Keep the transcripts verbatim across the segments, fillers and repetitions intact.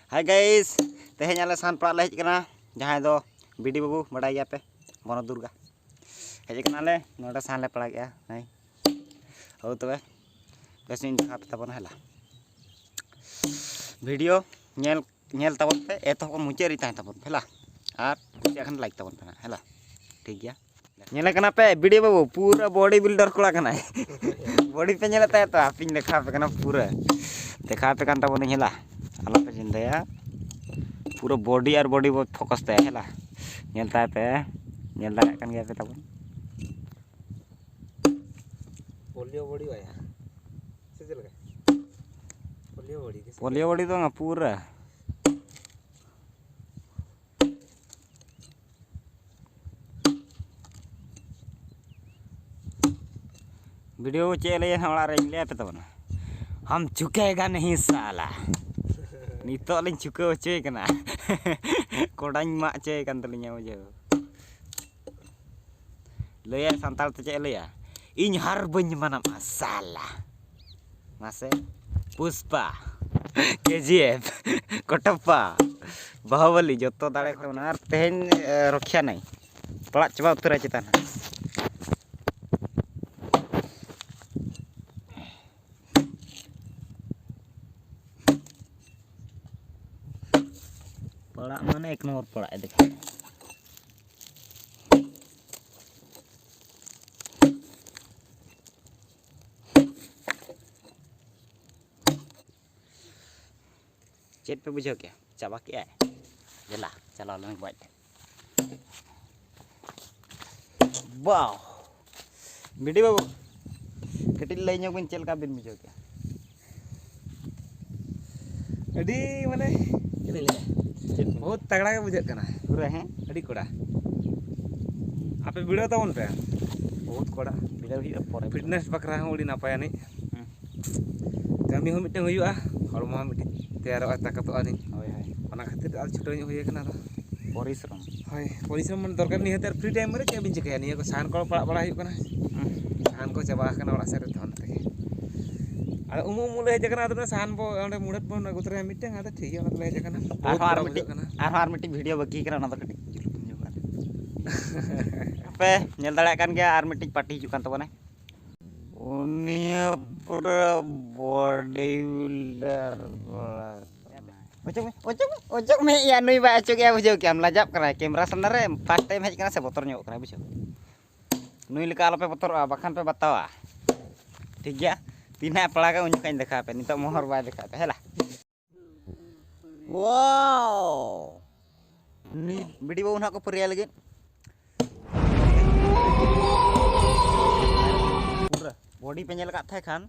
Hi guys, ᱛᱮᱦᱮᱧ ᱟᱞᱮ ᱥᱟᱱ ᱯᱟᱲᱟᱜ ᱞᱮ ᱦᱮᱡ ᱟᱠᱟᱱᱟ, ᱡᱟᱦᱟᱸᱭ ᱫᱚ ᱵᱤᱰᱤ ᱵᱟᱹᱵᱩ ᱵᱟᱰᱟᱭ ᱜᱮᱭᱟ ᱯᱮ, ᱵᱚᱱᱚ ᱫᱩᱨᱜᱟ᱾ ᱦᱮᱡ ᱟᱠᱟᱱᱟᱞᱮ ᱱᱚᱰᱮ ᱥᱟᱱ ᱞᱮ ᱯᱟᱲᱟᱜᱮᱜᱼᱟ᱾ ᱦᱮᱸ, ᱦᱳ ᱛᱚᱵᱮ ᱵᱮᱥ ᱧᱚᱜ ᱤᱧ ᱫᱮᱠᱷᱟᱣ ᱯᱮ ᱛᱟᱵᱚᱱᱟ ᱦᱮᱞᱟ᱾ ᱵᱷᱤᱰᱤᱭᱳ ᱧᱮᱞ, ᱧᱮᱞ ᱛᱟᱵᱚᱱ ᱯᱮ, ᱮᱛᱚᱦᱚᱵ ᱠᱷᱚᱱ ᱢᱩᱪᱟᱹᱫ ᱨᱮ ᱛᱟᱦᱮᱸ ᱛᱟᱵᱚᱱ ᱯᱮ ᱦᱮᱞᱟ᱾ ᱟᱨ ᱠᱩᱥᱤᱭᱟᱜ ᱠᱷᱟᱱ ᱞᱟᱭᱤᱠ ᱛᱟᱵᱚᱱ ᱯᱮ ᱦᱟᱸᱜ ᱦᱮᱞᱟ᱾ ᱴᱷᱤᱠ ᱜᱮᱭᱟ᱾ ᱧᱮᱞᱮ ᱠᱟᱱᱟ ᱯᱮ ᱵᱤᱰᱤ ᱵᱟᱹᱵᱩ, ᱯᱩᱨᱟᱹ ᱵᱚᱰᱤ ᱵᱤᱞᱰᱟᱨ ᱠᱚᱲᱟ ᱠᱟᱱᱟᱭ᱾ ᱵᱚᱰᱤ ᱯᱮ ᱧᱮᱞᱮᱫ ᱛᱟᱭᱟ ᱛᱚ? ᱦᱟᱯᱤᱧ ᱫᱮᱠᱷᱟᱣ ᱟᱯᱮ ᱠᱟᱱᱟ ᱯᱩᱨᱟᱹ᱾ ᱫᱮᱠᱷᱟᱣ ᱟᱯᱮ ᱠᱟᱱ ᱛᱟᱵᱚᱱᱟᱹᱧ ᱦᱮᱞᱟ, ᱟᱞᱚᱯᱮ ᱪᱤᱱᱛᱟᱹᱭᱟ᱾ ᱯᱩᱨᱟᱹ ᱵᱚᱰᱤ ᱟᱨ ᱵᱚᱰᱤ ᱵᱚ ᱯᱷᱳᱠᱟᱥ ᱛᱟᱭᱟ ᱦᱮᱞᱟ᱾ ᱧᱮᱞ ᱛᱟᱭ ᱯᱮ, ᱧᱮᱞ ᱫᱟᱲᱮᱭᱟᱜ ᱠᱟᱱ ᱜᱮᱭᱟ ᱯᱮ ᱛᱟᱵᱚᱱ᱾ ᱯᱳᱞᱤᱭᱳ ᱵᱚᱰᱤ ᱟᱭᱟ᱾ ᱥᱮ ᱪᱮᱫ ᱞᱮᱠᱟ? ᱯᱳᱞᱤᱭᱳ ᱵᱚᱰᱤ ᱜᱮ ᱥᱮ? ᱯᱳᱞᱤᱭᱳ ᱵᱚᱰᱤ ᱫᱚ ᱵᱟᱝᱟ, ᱯᱩᱨᱟᱹ᱾ ᱵᱤᱰᱤᱭᱳ ᱪᱮᱫ ᱮ ᱞᱟᱹᱭᱟ ᱦᱟᱸᱜ ᱚᱲᱟᱜ ᱨᱮᱧ ᱞᱟᱹᱭ ᱟᱯᱮ ᱛᱟᱵᱚᱱᱟ᱾ ᱦᱟᱢ ᱡᱷᱩᱠᱮᱜᱟ ᱱᱟᱦᱤ ᱥᱟᱞᱟ᱾ ᱱᱤᱛᱚᱜ ᱞᱤᱧ ᱪᱷᱩᱠᱟᱹᱣ ᱦᱚᱪᱚᱭᱮ ᱠᱟᱱᱟ᱾ ᱠᱚᱰᱟᱧ ᱢᱟᱜ ᱦᱚᱪᱚᱭᱮ ᱠᱟᱱ ᱛᱟᱹᱞᱤᱧᱟ, ᱵᱩᱡᱷᱟᱹᱣ᱾ ᱞᱟᱹᱭᱟᱭ ᱥᱟᱱᱛᱟᱲ ᱛᱮ ᱪᱮᱫ ᱮ ᱞᱟᱹᱭᱟ? ᱤᱧ ᱦᱟᱨ ᱵᱟᱹᱧ ᱢᱟᱱᱟᱜᱼᱟ ᱥᱟᱞᱟ᱾ ᱢᱟᱥᱮ, ᱯᱩᱥᱯᱟ, ᱠᱮᱡᱤ ᱮᱯᱷ, ᱠᱚᱴᱟᱯᱯᱟ, ᱵᱟᱦᱩᱵᱟᱞᱤ, ᱡᱚᱛᱚ ᱫᱟᱲᱮ ᱠᱚ ᱢᱮᱱᱟᱜᱼᱟ᱾ ᱟᱨ ᱛᱮᱦᱮᱧ, ᱮ, ᱨᱚᱠᱷᱭᱟ ᱱᱟᱭ ᱯᱟᱲᱟᱜ ᱪᱟᱵᱟ ᱩᱛᱟᱹᱨᱟ ᱪᱮᱛᱟᱱ ᱦᱟᱸᱜ᱾ ᱯᱟᱲᱟᱜ ᱢᱟᱱᱮ ᱮᱠ ᱱᱚᱢᱵᱚᱨ ᱯᱟᱲᱟᱜ ᱮ ᱫᱮᱠᱷᱟᱣ᱾ ᱪᱮᱫ ᱯᱮ ᱵᱩᱡᱷᱟᱹᱣ ᱠᱮᱜᱼᱟ? ᱪᱟᱵᱟ ᱠᱮᱜᱼᱟᱭ? ᱫᱮᱞᱟ, ᱪᱟᱞᱟᱣ ᱞᱮᱱ ᱜᱮ ᱟᱡ ᱴᱷᱮᱱ᱾ ᱵᱟᱦ! ᱵᱤᱰᱤ ᱵᱟᱹᱵᱩ, ᱠᱟᱹᱴᱤᱡ ᱞᱟᱹᱭ ᱧᱚᱜ ᱵᱤᱱ, ᱪᱮᱫ ᱞᱮᱠᱟ ᱵᱤᱱ ᱵᱩᱡᱷᱟᱹᱣ ᱠᱮᱜᱼᱟ? ᱟᱹᱰᱤ ᱢᱟᱱᱮ ᱪᱮᱫ ᱞᱤᱧ ᱞᱟᱹᱭᱟ? ᱪᱮᱫ ᱵᱤᱱ ᱵᱚᱦᱩᱛ ᱛᱟᱜᱲᱟ ᱜᱮ ᱵᱩᱡᱷᱟᱹᱜ ᱠᱟᱱᱟ᱾ ᱯᱩᱨᱟᱹ, ᱦᱮᱸ? ᱟᱹᱰᱤ ᱠᱚᱲᱟ᱾ ᱟᱯᱮ ᱵᱷᱤᱲᱟᱹᱣ ᱛᱟᱵᱚᱱ ᱯᱮ᱾ ᱵᱚᱦᱩᱛ ᱠᱚᱲᱟ, ᱵᱷᱤᱲᱟᱹᱣ ᱦᱩᱭᱩᱜᱼᱟ ᱯᱚᱨᱮ᱾ ᱯᱷᱤᱴᱱᱮᱥ ᱵᱟᱠᱷᱨᱟ ᱦᱚᱸ ᱟᱹᱰᱤ ᱱᱟᱯᱟᱭ ᱟᱹᱱᱤᱡ᱾ ᱦᱩᱸ᱾ ᱠᱟᱹᱢᱤ ᱦᱚᱸ ᱢᱤᱫᱴᱮᱱ ᱦᱩᱭᱩᱜᱼᱟ, ᱦᱚᱲᱢᱚ ᱦᱚᱸ ᱢᱤᱫᱴᱮᱱ ᱛᱮᱭᱟᱨᱚᱜᱼᱟ, ᱛᱟᱠᱚᱛᱚᱜᱼᱟ ᱟᱹᱱᱤᱡ᱾ ᱦᱳᱭ, ᱦᱳᱭ᱾ ᱚᱱᱟ ᱠᱷᱟᱹᱛᱤᱨ ᱟᱨ ᱪᱷᱩᱴᱟᱹᱣ ᱧᱚᱜ ᱦᱩᱭ ᱟᱠᱟᱱᱟ ᱟᱫᱚ᱾ ᱯᱚᱨᱤᱥᱨᱚᱢ᱾ ᱦᱳᱭ, ᱯᱚᱨᱤᱥᱨᱚᱢ ᱢᱟᱱᱮ ᱫᱚᱨᱠᱟᱨ ᱱᱤᱦᱟᱹᱛ, ᱟᱨ free time ᱨᱮ ᱪᱮᱫ ᱵᱤᱱ ᱪᱤᱠᱟᱹᱭᱟ? ᱱᱤᱭᱟᱹ ᱠᱚ ᱥᱟᱦᱟᱱ ᱠᱚ ᱯᱟᱲᱟᱜ ᱵᱟᱲᱟ ᱦᱩᱭᱩᱜ ᱠᱟᱱᱟ᱾ ᱦᱩᱸ᱾ ᱥᱟᱦᱟᱱ ᱠᱚ ᱪᱟᱵᱟ ᱟᱠᱟᱱᱟ ᱚᱲᱟᱜ ᱥᱮᱫ ᱨᱮ, ᱛᱚ ᱚᱱᱟ ᱛᱮᱜᱮ᱾ ᱟᱫᱚ ᱩᱢᱩ ᱩᱢᱩ ᱞᱮ ᱦᱮᱡ ᱟᱠᱟᱱᱟ, ᱟᱫᱚ ᱚᱱᱟ ᱥᱟᱦᱟᱱ ᱵᱚ ᱚᱸᱰᱮ ᱢᱩᱲᱟᱹᱫ ᱵᱚᱱ ᱟᱹᱜᱩ ᱛᱚᱨᱟᱭᱟ ᱢᱤᱫᱴᱟᱝ, ᱟᱫᱚ ᱴᱷᱤᱠ ᱜᱮᱭᱟ, ᱚᱱᱟ ᱛᱮᱞᱮ ᱦᱮᱡ ᱟᱠᱟᱱᱟ᱾ ᱟᱨᱦᱚᱸ ᱟᱨ ᱵᱩᱡᱷᱟᱹᱜ ᱢᱤᱫᱴᱤᱡ ᱠᱟᱱᱟ᱾ ᱟᱨᱦᱚᱸ ᱟᱨ ᱢᱤᱫᱴᱤᱡ ᱵᱷᱤᱰᱤᱭᱳ ᱵᱟᱹᱠᱤ ᱠᱟᱱᱟ, ᱚᱱᱟ ᱫᱚ ᱠᱟᱹᱴᱤᱡ ᱡᱩᱞᱩᱯ ᱧᱚᱜ ᱠᱟᱱᱟ᱾ ᱯᱮ ᱧᱮᱞ ᱫᱟᱲᱮᱭᱟᱜ ᱠᱟᱱ ᱜᱮᱭᱟ, ᱟᱨ ᱢᱤᱫᱴᱤᱡ ᱯᱟᱨᱴᱤ ᱦᱤᱡᱩᱜ ᱠᱟᱱ ᱛᱟᱵᱚᱱᱟᱭ᱾ ᱩᱱᱤ ᱦᱚᱸ ᱯᱩᱨᱟᱹ ᱵᱚᱰᱤ ᱵᱤᱞᱰᱟᱨ ᱠᱚᱲᱟ ᱠᱟᱱᱟᱭ᱾ ᱚᱪᱚᱜ ᱢᱮ, ᱚᱪᱚᱜ ᱢᱮ, ᱚᱪᱚᱜ ᱢᱮ᱾ ᱭᱟ, ᱱᱩᱭ ᱵᱟᱭ ᱚᱪᱚᱜᱮᱜᱼᱟ, ᱵᱩᱡᱷᱟᱹᱣ ᱠᱮᱜᱼᱟᱢ, ᱞᱟᱡᱟᱜ ᱠᱟᱱᱟᱭ᱾ ᱠᱮᱢᱨᱟ ᱥᱟᱢᱱᱟ ᱨᱮ ᱯᱷᱟᱥᱴ ᱴᱟᱭᱤᱢ ᱦᱮᱡ ᱠᱟᱱᱟ ᱥᱮ, ᱵᱚᱛᱚᱨ ᱧᱚᱜ ᱠᱟᱱᱟᱭ, ᱵᱩᱡᱷᱟᱹᱣ᱾ ᱱᱩᱭ ᱞᱮᱠᱟ ᱟᱞᱚᱯᱮ ᱵᱚᱛᱚᱨᱚᱜᱼᱟ, ᱵᱟᱠᱷᱟᱱ ᱯᱮ ᱵᱟᱛᱟᱣᱟ᱾ ᱴᱷᱤᱠ ᱜᱮᱭᱟ, ᱛᱤᱱ ᱦᱟᱸᱜ ᱯᱟᱲᱟᱜᱟ ᱩᱱ ᱡᱚᱠᱷᱟᱡ ᱤᱧ ᱫᱮᱠᱷᱟᱣ ᱟᱯᱮᱭᱟ, ᱱᱤᱛᱚᱜ ᱢᱚᱦᱚᱨ ᱵᱟᱭ ᱫᱮᱠᱷᱟᱣ ᱟᱯᱮᱭᱟ, ᱦᱮᱞᱟ᱾ ᱣᱟᱣ! ᱱᱩᱭ ᱵᱤᱰᱤ ᱵᱟᱹᱵᱩ ᱱᱟᱦᱟᱜ ᱠᱚ ᱯᱟᱹᱨᱤᱭᱟ ᱞᱟᱹᱜᱤᱫ᱾ ᱯᱩᱨᱟᱹ ᱵᱚᱰᱤ ᱯᱮ ᱧᱮᱞ ᱟᱠᱟᱫ ᱛᱟᱦᱮᱸ ᱠᱷᱟᱱ,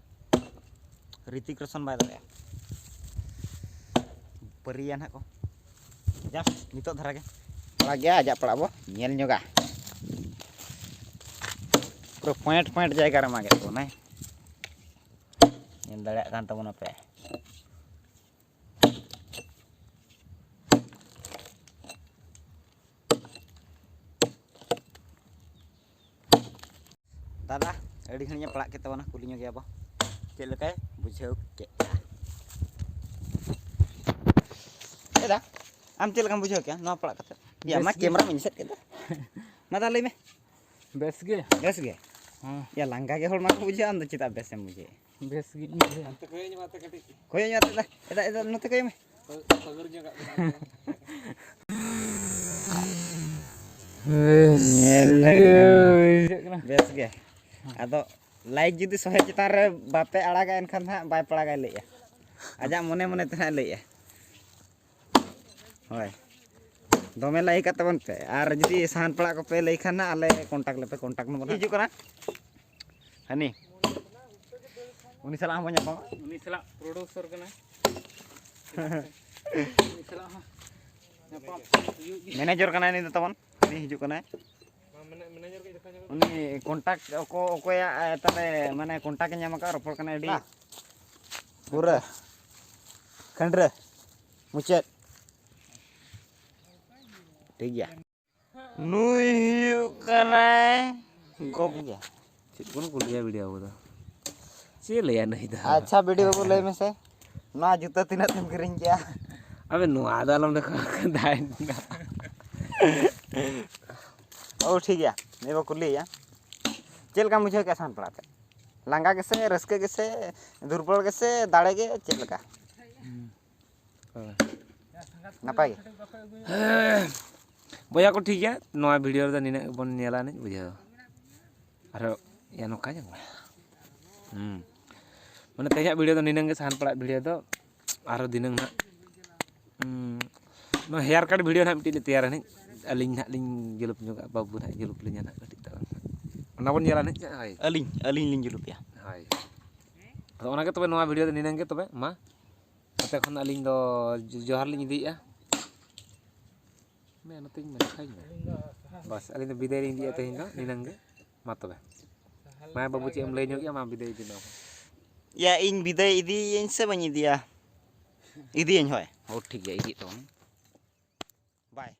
ᱨᱤᱛᱤᱠ ᱨᱳᱥᱚᱱ ᱵᱟᱭ ᱫᱟᱲᱮᱭᱟᱜᱼᱟ᱾ ᱯᱟᱹᱨᱤᱭᱟ ᱱᱟᱦᱟᱜ ᱠᱚ᱾ ᱡᱟᱥᱴ ᱱᱤᱛᱚᱜ ᱫᱷᱟᱨᱟ ᱜᱮ᱾ ᱯᱟᱲᱟᱜ ᱜᱮᱭᱟ, ᱟᱡᱟᱜ ᱯᱟᱲᱟᱜ ᱵᱚ ᱧᱮᱞ ᱧᱚᱜᱟ᱾ ᱯᱩᱨᱟᱹ ᱯᱚᱭᱮᱱᱴ ᱯᱚᱭᱮᱱᱴ ᱡᱟᱭᱜᱟ ᱨᱮ ᱢᱟᱜᱮᱫ ᱛᱟᱵᱚᱱᱟᱭ᱾ ᱧᱮᱞ ᱫᱟᱲᱮᱭᱟᱜ ᱠᱟᱱ ᱛᱟᱵᱚᱱᱟᱯᱮ᱾ ᱫᱟᱫᱟ, ᱟᱹᱰᱤ ᱜᱷᱟᱹᱲᱤᱡ ᱮ ᱯᱟᱲᱟᱜ ᱠᱮᱫ ᱛᱟᱵᱚᱱᱟ, ᱠᱩᱞᱤ ᱧᱚᱜ ᱜᱮᱭᱟ ᱵᱚ, ᱪᱮᱫ ᱞᱮᱠᱟᱭ ᱵᱩᱡᱷᱟᱹᱣ ᱠᱮᱫᱼᱟ? ᱮ ᱫᱟ, ᱟᱢ ᱪᱮᱫ ᱞᱮᱠᱟᱢ ᱵᱩᱡᱷᱟᱹᱣ ᱠᱮᱫᱼᱟ ᱱᱚᱣᱟ ᱯᱟᱲᱟᱜ ᱠᱟᱛᱮ? ᱭᱟ, ᱵᱮᱥ ᱢᱟ ᱜᱮ᱾ ᱠᱮᱢᱨᱟᱢ ᱤᱧ ᱥᱮᱫ ᱠᱮᱫᱟ᱾ ᱢᱟ ᱫᱟ, ᱞᱟᱹᱭ ᱢᱮ᱾ ᱵᱮᱥ ᱜᱮ᱾ ᱵᱮᱥ ᱜᱮ? ᱦᱮᱸ᱾ ᱭᱟ, ᱞᱟᱸᱜᱟ ᱜᱮ ᱦᱚᱲᱢᱚ ᱠᱚ ᱵᱩᱡᱷᱟᱹᱜᱼᱟ, ᱟᱢ ᱫᱚ ᱪᱮᱫᱟᱜ ᱵᱮᱥᱮᱢ ᱵᱩᱡᱷᱟᱹᱣᱮᱫᱼᱟ? ᱵᱮᱥ ᱜᱮᱧ ᱵᱩᱡᱷᱟᱹᱣᱟ᱾ ᱠᱚᱭᱚᱜ ᱧᱚᱜ ᱟᱛᱮ ᱫᱟ, ᱮᱫᱟ, ᱮᱫᱟ, ᱱᱚᱛᱮ ᱠᱚᱭᱚᱜ ᱢᱮ᱾ ᱧᱮᱞ ᱞᱮ᱾ ᱵᱩᱡᱷᱟᱹᱜ ᱠᱟᱱᱟ᱾ ᱵᱮᱥ ᱜᱮ᱾ ᱟᱫᱚ ᱞᱟᱭᱤᱠ ᱡᱩᱫᱤ ᱥᱚᱦᱮ ᱪᱮᱛᱟᱱ ᱨᱮ ᱵᱟᱯᱮ ᱟᱲᱟᱜᱟ, ᱮᱱᱠᱷᱟᱱ ᱫᱚ ᱦᱟᱸᱜ ᱵᱟᱭ ᱯᱟᱲᱟᱜᱟᱭ ᱞᱟᱹᱭᱮᱜᱼᱟ᱾ ᱟᱡᱟᱜ ᱢᱚᱱᱮ ᱢᱚᱱᱮ ᱛᱮ ᱦᱟᱸᱜ ᱞᱟᱹᱭᱮᱜᱼᱟ᱾ ᱦᱳᱭ, ᱫᱚᱢᱮ ᱞᱟᱹᱭ ᱠᱟᱜ ᱛᱟᱵᱚᱱ ᱯᱮ, ᱟᱨ ᱡᱩᱫᱤ ᱥᱟᱦᱟᱱ ᱯᱟᱲᱟᱜ ᱠᱚᱯᱮ ᱞᱟᱹᱭ ᱠᱷᱟᱱ ᱱᱟᱜ ᱟᱞᱮ ᱠᱚᱱᱴᱟᱠᱴ ᱞᱮᱯᱮ, ᱠᱚᱱᱴᱟᱠᱴ ᱱᱚᱢᱵᱚᱨ ᱦᱤᱡᱩᱜ ᱠᱟᱱᱟ᱾ ᱦᱟᱹᱱᱤ, ᱩᱱᱤ ᱥᱟᱞᱟᱜ ᱦᱚᱸᱵᱚᱱ ᱧᱟᱯᱟᱢᱟ᱾ ᱩᱱᱤ ᱥᱟᱞᱟᱜ ᱯᱨᱚᱰᱩᱥᱟᱨ ᱠᱟᱱᱟᱭ᱾ ᱩᱱᱤ ᱥᱟᱞᱟᱜ ᱦᱚᱸ ᱧᱟᱯᱟᱢ ᱦᱩᱭᱩᱜ ᱜᱮᱭᱟ᱾ ᱢᱮᱱᱮᱡᱚᱨ ᱠᱟᱱᱟᱭ ᱩᱱᱤ ᱫᱚ ᱛᱟᱵᱚᱱ, ᱩᱱᱤ ᱦᱤᱡᱩᱜ ᱠᱟᱱᱟᱭ᱾ ᱩᱱᱤ ᱠᱚᱱᱴᱟᱠᱴ ᱚᱠᱚ-, ᱚᱠᱚᱭᱟᱜ, ᱮ, ᱛᱟᱦᱞᱮ ᱢᱟᱱᱮ ᱠᱚᱱᱴᱟᱠᱴ ᱮ ᱧᱟᱢ ᱟᱠᱟᱫ, ᱨᱚᱯᱚᱲ ᱠᱟᱱᱟᱭ ᱟᱹᱰᱤ ᱯᱩᱨᱟᱹ ᱠᱷᱟᱹᱱᱰᱨᱟᱹ ᱢᱩᱪᱟᱹᱫ᱾ ᱴᱷᱤᱠ ᱜᱮᱭᱟ᱾ ᱱᱩᱭ ᱦᱩᱭᱩᱜ ᱠᱟᱱᱟᱭ ᱜᱚᱯ ᱜᱮᱭᱟ᱾ ᱪᱮᱫ ᱵᱚᱱ ᱠᱩᱞᱤᱭᱟ ᱵᱷᱤᱰᱤᱭᱳ ᱟᱵᱚ ᱫᱚ? ᱪᱮᱫ ᱞᱟᱹᱭᱟ ᱱᱩᱭ ᱫᱚ? ᱟᱪᱪᱷᱟ, ᱵᱤᱰᱤ ᱵᱟᱹᱵᱩ, ᱞᱟᱹᱭ ᱢᱮᱥᱮ, ᱱᱚᱣᱟ ᱡᱩᱛᱟᱹ ᱛᱤᱱᱟᱹᱜ ᱛᱮᱢ ᱠᱤᱨᱤᱧ ᱠᱮᱜᱼᱟ? ᱟᱵᱮ, ᱱᱚᱣᱟ ᱫᱚ ᱟᱞᱚᱢ ᱫᱮᱠᱷᱟᱣ ᱠᱟᱫᱟ᱾ ᱳ, ᱴᱷᱤᱠ ᱜᱮᱭᱟ, ᱱᱤᱭᱟᱹ ᱵᱚ ᱠᱩᱞᱤᱭᱮᱭᱟ, ᱪᱮᱫ ᱞᱮᱠᱟᱢ ᱵᱩᱡᱷᱟᱹᱣ ᱠᱮᱜᱼᱟ ᱥᱟᱦᱟᱱ ᱯᱟᱲᱟᱜ ᱛᱮ? ᱞᱟᱸᱜᱟ ᱜᱮᱥᱮ, ᱨᱟᱹᱥᱠᱟᱹ ᱜᱮᱥᱮ, ᱫᱩᱨᱵᱚᱞ ᱜᱮᱥᱮ, ᱫᱟᱲᱮ ᱜᱮ, ᱪᱮᱫ ᱞᱮᱠᱟ? ᱦᱳᱭ᱾ ᱱᱟᱯᱟᱭ ᱜᱮ? ᱵᱚᱭᱦᱟ ᱠᱚ, ᱴᱷᱤᱠ ᱜᱮᱭᱟ, ᱱᱚᱣᱟ ᱵᱷᱤᱰᱤᱭᱳ ᱨᱮᱫᱚ ᱱᱤᱱᱟᱹᱜ ᱜᱮᱵᱚᱱ ᱧᱮᱞᱟ, ᱱᱤᱡ ᱵᱩᱡᱷᱟᱹᱣ᱾ ᱟᱨᱦᱚᱸ ᱭᱟ, ᱱᱚᱝᱠᱟ ᱧᱚᱜ ᱢᱮ᱾ ᱦᱩᱸ᱾ ᱢᱟᱱᱮ, ᱛᱮᱦᱮᱧᱟᱜ ᱵᱷᱤᱰᱤᱭᱳ ᱫᱚ ᱱᱤᱱᱟᱹᱝ ᱜᱮ, ᱥᱟᱦᱟᱱ ᱯᱟᱲᱟᱜ ᱵᱷᱤᱰᱤᱭᱳ ᱫᱚ᱾ ᱟᱨᱦᱚᱸ ᱫᱷᱤᱱᱟᱹᱝ ᱱᱟᱦᱟᱜ, ᱦᱩᱸ, ᱱᱚᱣᱟ ᱦᱮᱭᱟᱨ ᱠᱟᱴ ᱵᱷᱤᱰᱤᱭᱳ ᱱᱟᱦᱟᱜ ᱢᱤᱫᱴᱤᱡ ᱞᱮ ᱛᱮᱭᱟᱨᱟ ᱱᱤᱡ᱾ ᱟᱹᱞᱤᱧ ᱱᱟᱦᱟᱜ ᱞᱤᱧ ᱡᱩᱞᱩᱯ ᱧᱚᱜᱟ, ᱵᱟᱹᱵᱩ ᱱᱟᱦᱟᱜ ᱡᱩᱞᱩᱯ ᱞᱤᱧᱟ ᱱᱟᱦᱟᱜ ᱠᱟᱹᱴᱤᱡ ᱛᱟᱞᱟᱝ᱾ ᱚᱱᱟ ᱵᱚᱱ ᱧᱮᱞᱟ ᱱᱤᱡ, ᱦᱳᱭ᱾ ᱟᱹᱞᱤᱧ, ᱟᱹᱞᱤᱧ ᱞᱤᱧ ᱡᱩᱞᱩᱯᱮᱭᱟ᱾ ᱦᱳᱭ᱾ ᱟᱫᱚ ᱚᱱᱟ ᱜᱮ ᱛᱚᱵᱮ, ᱱᱚᱣᱟ ᱵᱷᱤᱰᱤᱭᱳ ᱫᱚ ᱱᱤᱱᱟᱹᱝ ᱜᱮ ᱛᱚᱵᱮ, ᱢᱟ᱾ ᱱᱚᱛᱮ ᱠᱷᱚᱱ ᱟᱹᱞᱤᱧ ᱫᱚ ᱡᱚ-, ᱡᱚᱦᱟᱨ ᱞᱤᱧ ᱤᱫᱤᱭᱮᱫᱼᱟ᱾ ᱢᱮ, ᱱᱚᱛᱮᱧ ᱢᱮ, ᱱᱚᱝᱠᱟᱧ ᱢᱮ᱾ ᱵᱟᱥ, ᱟᱹᱞᱤᱧ ᱫᱚ ᱵᱤᱫᱟᱹᱭ ᱞᱤᱧ ᱤᱫᱤᱭᱮᱫᱼᱟ ᱛᱮᱦᱮᱧ ᱫᱚ, ᱱᱤᱱᱟᱹᱝ ᱜᱮ᱾ ᱢᱟ ᱛᱚᱵᱮ᱾ ᱢᱟ ᱵᱟᱹᱵᱩ, ᱪᱮᱫ ᱮᱢ ᱞᱟᱹᱭ ᱧᱚᱜ ᱜᱮᱭᱟ? ᱢᱟ ᱵᱤᱫᱟᱹᱭ ᱤᱫᱤ ᱢᱮ᱾ ᱭᱟ, ᱤᱧ ᱵᱤᱫᱟᱹᱭ ᱤᱫᱤᱭᱟᱹᱧ ᱥᱮ ᱵᱟᱹᱧ ᱤᱫᱤᱭᱟ? ᱤᱫᱤᱭᱟᱹᱧ, ᱦᱳᱭ᱾ ᱦᱳ, ᱴᱷᱤᱠ ᱜᱮᱭᱟ, ᱤᱫᱤᱭᱮᱫ ᱛᱟᱵᱚᱱ᱾ ᱵᱟᱭ᱾